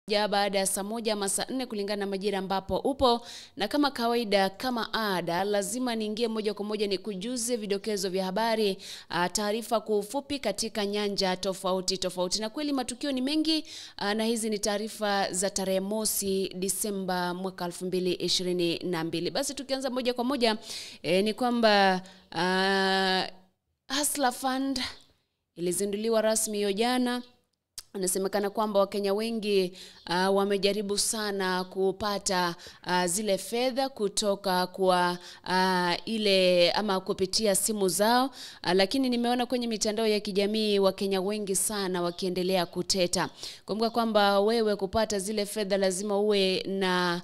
Baada ya saa 1 ama saa 4 kulingana na majira ambapo upo, na kama kawaida, kama ada, lazima niingie moja kwa moja nikujuze vidokezo vya habari, taarifa kwa ufupi katika nyanja tofauti tofauti. Na kweli matukio ni mengi, na hizi ni taarifa za tarehe mosi Disemba mwaka 2022. Basi tukianza moja kwa moja, ni kwamba Hustler Fund ilizinduliwa rasmi hiyo jana. Anasemekana kwamba Wakenya wengi wamejaribu sana kupata zile fedha kutoka kwa ile ama kupitia simu zao, lakini nimeona kwenye mitandao ya kijamii Wakenya wengi sana wakiendelea kuteta. Kumbuka kwamba wewe kupata zile fedha lazima uwe na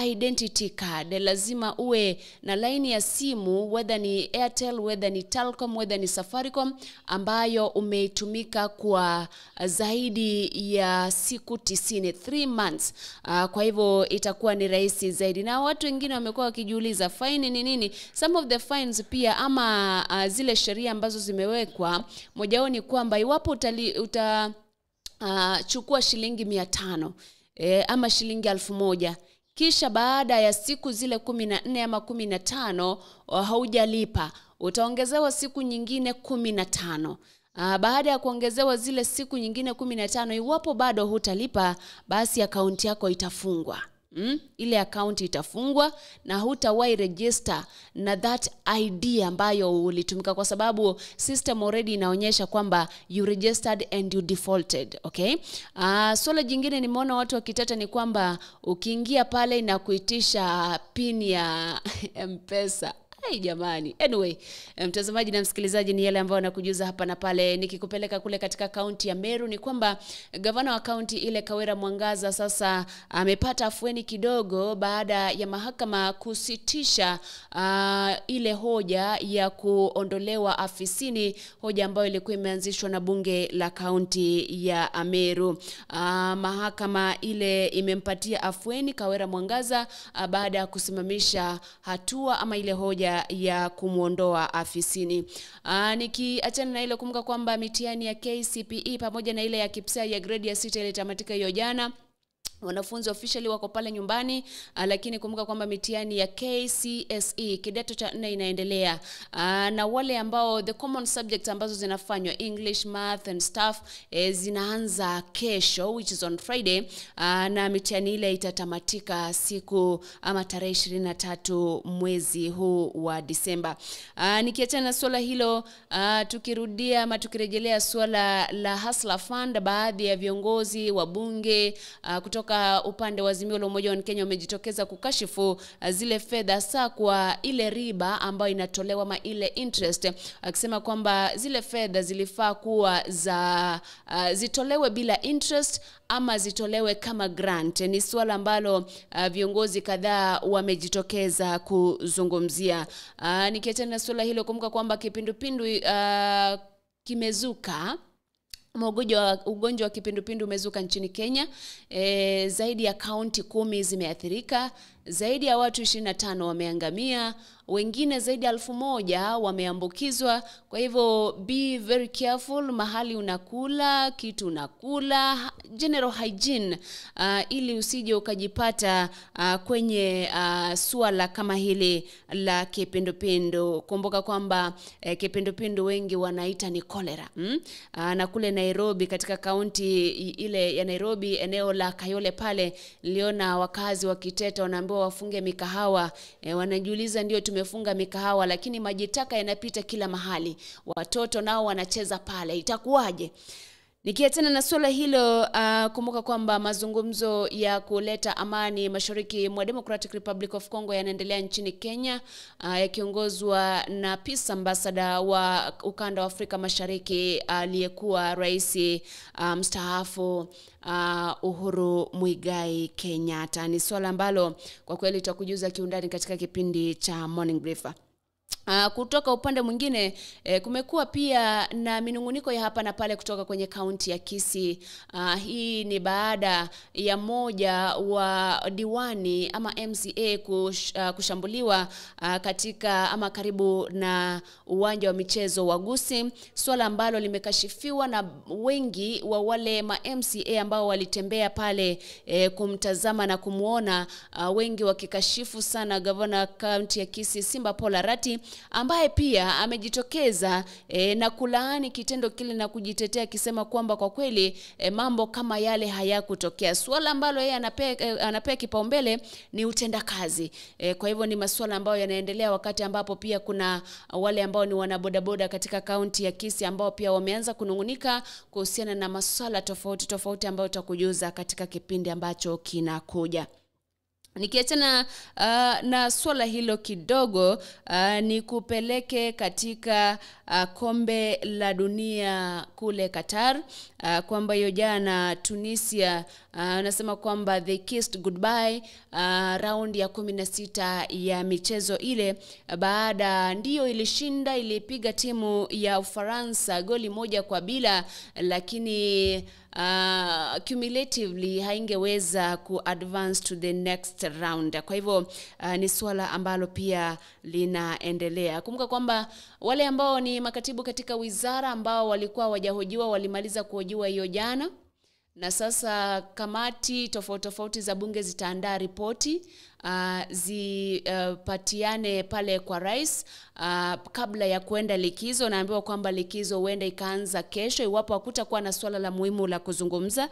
identity card, lazima uwe na line ya simu, whether ni Airtel, whether ni Telcom, whether ni Safaricom, ambayo umeitumika kwa zaidi ya siku 90, 3 months. Kwa hivyo itakuwa ni rahisi zaidi. Na watu wengine wamekuwa wakijiuliza fine ni nini? Some of the fines pia ama zile sheria ambazo zimewekwa, moja wao ni kwamba iwapo utachukua shilingi 500 ama shilingi 1000, kisha baada ya siku zile 14 ama 15 haujalipa, utaongezewa siku nyingine 15. Baada ya kuongezewa zile siku nyingine 15, iwapo bado hutalipa, basi akaunti yako itafungwa. Ile akaunti itafungwa na hutawahi register na that ID ambayo ulitumika, kwa sababu system already inaonyesha kwamba you registered and you defaulted. Okay? Swala jingine nimeona watu wakiteta ni kwamba ukiingia pale na kuitisha pin ya M-Pesa. Hai jamani. Anyway, mtazamaji na msikilizaji, ni yale ambayo nakujuza hapa na pale. Nikikupeleka kule katika kaunti ya Meru ni kwamba gavana wa kaunti ile Kawira Mwangaza sasa amepata afueni kidogo baada ya mahakama kusitisha ile hoja ya kuondolewa afisini, hoja ambayo ilikuwa imeanzishwa na bunge la kaunti ya Meru. Mahakama ile imempatia afueni Kawira Mwangaza baada ya kusimamisha hatua ama ile hoja ya kumuondoa afisini. Nikiachana na ile, kumbuka kwamba mitihani ya KCPE pamoja na ile ya KPSEA ya grade ya 6 ilitamatika hiyo jana. Wanafunzi officially wako pale nyumbani, lakini kumbuka kwamba mitihani ya KCSE kidato cha 4 inaendelea. Na wale ambao the common subjects ambazo zinafanywa English, Math and stuff, zinaanza kesho, which is on Friday, na mitihani ile itatamatika siku ama tarehe 23 mwezi huu wa Disemba. Nikiachana na swala hilo, tukirudia ama tukirejelea swala la Hustler Fund, baadhi ya viongozi wa bunge kutoka upande wa Azimio la Umoja wa Kenya wamejitokeza kukashifu zile fedha saa kwa ile riba ambayo inatolewa ama ile interest, akisema kwamba zile fedha zilifaa kuwa za zitolewe bila interest ama zitolewe kama grant. Ni swala ambalo viongozi kadhaa wamejitokeza kuzungumzia. Nikiachana na swala hilo, kumbuka kwamba kipindupindu kimezuka. Ugonjwa wa kipindupindu umezuka nchini Kenya. Zaidi ya kaunti 10 zimeathirika, zaidi ya watu 25 wameangamia, wengine zaidi ya 1000 wameambukizwa. Kwa hivyo be very careful mahali unakula, kitu unakula, general hygiene, ili usije ukajipata kwenye suala kama hili la kipindupindu. Kumbuka kwamba kipindupindu wengi wanaita ni cholera. Na kule Nairobi, katika kaunti ile ya Nairobi, eneo la Kayole pale, niliona wakazi wakiteta, wanaambiwa wafunge mikahawa. Wanajiuliza ndio tumefunga mikahawa, lakini maji taka yanapita kila mahali, watoto nao wanacheza pale, itakuwaje? Nikiachana na swala hilo, kumbuka kwamba mazungumzo ya kuleta amani mashariki mwa Democratic Republic of Congo yanaendelea nchini Kenya, yakiongozwa na Peace Ambassador wa ukanda wa Afrika Mashariki aliyekuwa rais mstaafu Uhuru Muigai Kenyatta. Ni swala ambalo kwa kweli tutakujuza kiundani katika kipindi cha Morning Briefer. Kutoka upande mwingine, kumekuwa pia na minunguniko ya hapa na pale kutoka kwenye kaunti ya Kisii. Hii ni baada ya moja wa diwani ama MCA kushambuliwa katika ama karibu na uwanja wa michezo wa Gusii, swala ambalo limekashifiwa na wengi wa wale ma MCA ambao walitembea pale kumtazama na kumuona, wengi wakikashifu sana gavana kaunti ya Kisii Simba Paul Arati, ambaye pia amejitokeza na kulaani kitendo kile na kujitetea akisema kwamba kwa kweli mambo kama yale hayakutokea. Swala ambalo yeye anapea kipaumbele ni utendakazi. Kwa hivyo ni masuala ambayo yanaendelea wakati ambapo pia kuna wale ambao ni wanabodaboda katika kaunti ya Kisii ambao pia wameanza kunungunika kuhusiana na masuala tofauti tofauti ambayo tutakujuza katika kipindi ambacho kinakuja. Nikiachana na swala hilo kidogo, ni kupeleke katika kombe la dunia kule Qatar, kwamba hiyo jana Tunisia anasema kwamba they kissed goodbye round ya 16 ya michezo ile, baada ndiyo ilishinda, ilipiga timu ya Ufaransa goli 1-0, lakini cumulatively haingeweza ku advance to the next round. Kwa hivyo ni swala ambalo pia linaendelea. Kumbuka kwamba wale ambao ni makatibu katika wizara ambao walikuwa wajahojiwa walimaliza kuhojiwa hiyo jana, na sasa kamati tofauti tofauti za bunge zitaandaa ripoti zipatiane pale kwa rais kabla ya kuenda likizo. Naambiwa kwamba likizo huenda ikaanza kesho iwapo hakutakuwa na swala la muhimu la kuzungumza.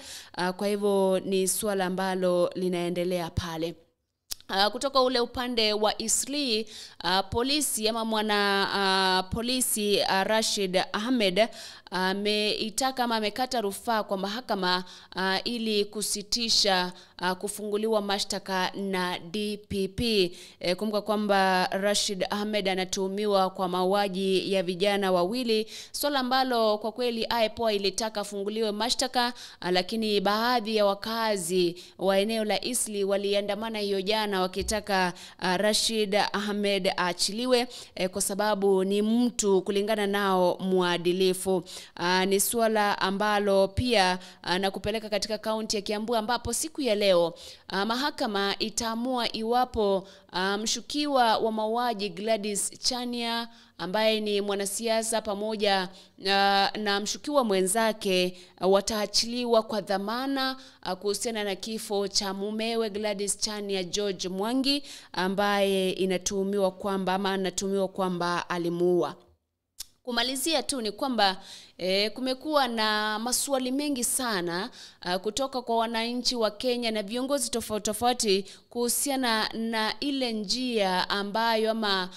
Kwa hivyo ni swala ambalo linaendelea pale. Kutoka ule upande wa Isli, polisi ama mwana polisi Rashid Ahmed ameitaka ama amekata rufaa kwa mahakama ili kusitisha kufunguliwa mashtaka na DPP. Kumbuka kwamba Rashid Ahmed anatuhumiwa kwa mauaji ya vijana wawili, swala ambalo kwa kweli IPOA ilitaka afunguliwe mashtaka, lakini baadhi ya wakazi wa eneo la Isli waliandamana hiyo jana wakitaka Rashid Ahmed aachiliwe kwa sababu ni mtu kulingana nao mwadilifu. Ni swala ambalo pia na kupeleka katika kaunti ya Kiambu ambapo siku ya leo mahakama itaamua iwapo mshukiwa wa mauaji Gladys Chania ambaye ni mwanasiasa pamoja na mshukiwa mwenzake wataachiliwa kwa dhamana kuhusiana na kifo cha mumewe Gladys Chania George Mwangi ambaye inatuhumiwa kwamba ama anatuhumiwa kwamba alimuua. Kumalizia tu ni kwamba kumekuwa na maswali mengi sana kutoka kwa wananchi wa Kenya na viongozi tofauti tofauti kuhusiana na ile njia ambayo ama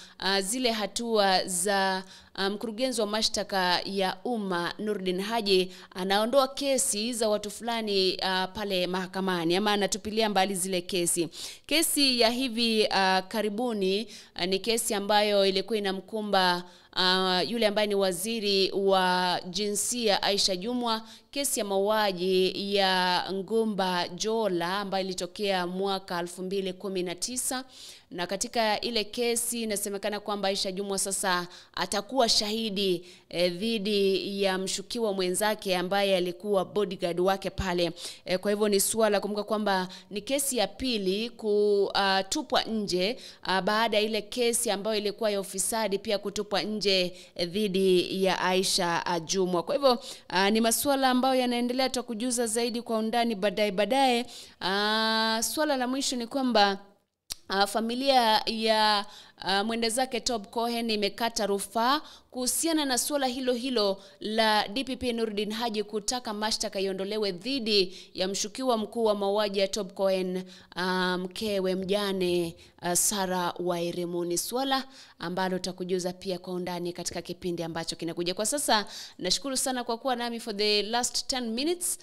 zile hatua za mkurugenzi wa mashtaka ya umma Nurdin Haji anaondoa kesi za watu fulani pale mahakamani ama anatupilia mbali zile kesi. Kesi ya hivi karibuni ni kesi ambayo ilikuwa inamkumba yule ambaye ni waziri wa jinsia Aisha Jumwa, kesi ya mauaji ya Ngumba Jola ambayo ilitokea mwaka 2019, na katika ile kesi inasemekana kwamba Aisha Jumwa sasa atakuwa shahidi dhidi ya mshukiwa mwenzake ambaye alikuwa bodyguard wake pale. Kwa hivyo ni swala, kumbuka kwamba ni kesi ya pili kutupwa nje baada ya ile kesi ambayo ilikuwa ya ufisadi pia kutupwa nje dhidi ya Aisha Jumwa. Kwa hivyo ni masuala ambayo yanaendelea, tutakujuza zaidi kwa undani baadaye. Swala la mwisho ni kwamba familia ya mwendezake Tob Cohen imekata rufaa kuhusiana na suala hilo hilo la DPP Nurdin Haji kutaka mashtaka iondolewe dhidi ya mshukiwa mkuu wa mauaji ya Tob Cohen, mkewe mjane Sarah Wairimu. Ni suala ambalo tutakujuza pia kwa undani katika kipindi ambacho kinakuja. Kwa sasa nashukuru sana kwa kuwa nami for the last 10 minutes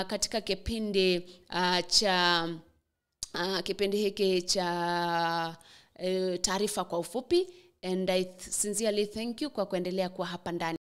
katika kipindi cha kipindi hiki cha taarifa kwa ufupi, and I sincerely thank you kwa kuendelea kuwa hapa ndani.